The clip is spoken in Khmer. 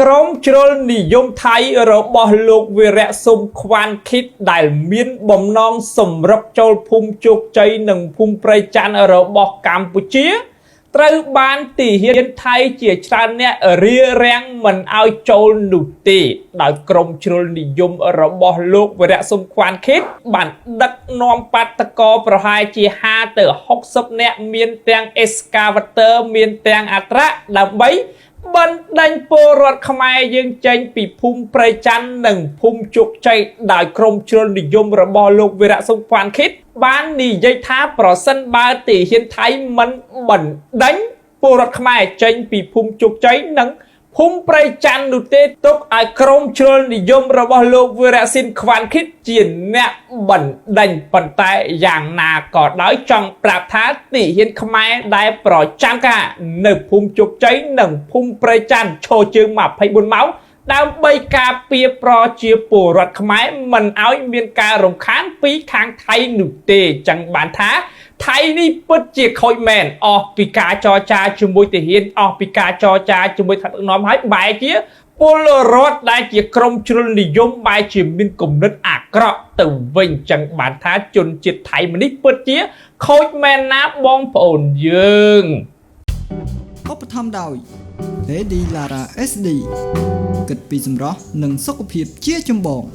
ក្រុមជ្រុលនិយមថៃរបស់លោកវីរៈសុំខ្វានខិតដែលមានបំណងសម្រុកចូលភូមិជោគជ័យនិងភូមិព្រៃច័ន្ទរបស់កម្ពុជាត្រូវបានទាហានថៃជាច្រើនអ្នករារាំងមិនឲ្យចូលនោះទេដោយក្រុមជ្រុលនិយមរបស់លោកវីរៈសុំខ្វានខិតបានដឹកនាំបាតកោប្រហែលជា50ទៅ60នាក់មានទាំងអេស្កាវ៉ាទ័រមានទាំងអត្រាដើម្បីបណ្ដេញពលរដ្ឋខ្មែរយើងចេញពីភូមិព្រៃច័ន្ទនិងភូមិជោគជ័យដោយក្រុមជ្រុលនិយមរបស់លោកវីរៈសុំខ្វានខិតបាននិយាយថាប្រសិនបើទាហានថៃមិនបណ្ដេញពលរដ្ឋខ្មែរចេញពីភូមិជោគជ័យនិងភូមិព្រៃច័ន្ទនោះទេទុកឲ្យក្រុមជ្រុលនិយមរបស់លោកវីរៈស៊ីនខ្វានខិតជាអ្នកបណ្ដេញប៉ុន្តែយ៉ាងណាក៏ដោយចង់ប្រាប់ថាទាហានខ្មែរដែលប្រចាំការនៅភូមិជោគជ័យនិងភូមិព្រៃច័ន្ទឈរជើង24ម៉ោងដើម្បីការពារប្រជាពលរដ្ឋខ្មែរមិនឲ្យមានការរំខានពីខាងថៃនោះទេចឹងបានថាថៃនេះពិតជាខូចមែនអស់ពីការចរចាជាមួយទាហានអស់ពីការចរចាជាមួយថ្នាក់ដឹកនាំហើយបែរជាពលរដ្ឋដែលជាក្រុមជ្រុលនិយមបែរជាមានគំនិតអាក្រក់ទៅវិញចឹងបានថាជនជាតិថៃម្នេះពិតជាខូចមែនណាបងប្អូនយើង ឧបត្ថម្ភដោយ Lady Lara SD គិតពីសម្រស់និងសុខភាពជាចម្បង។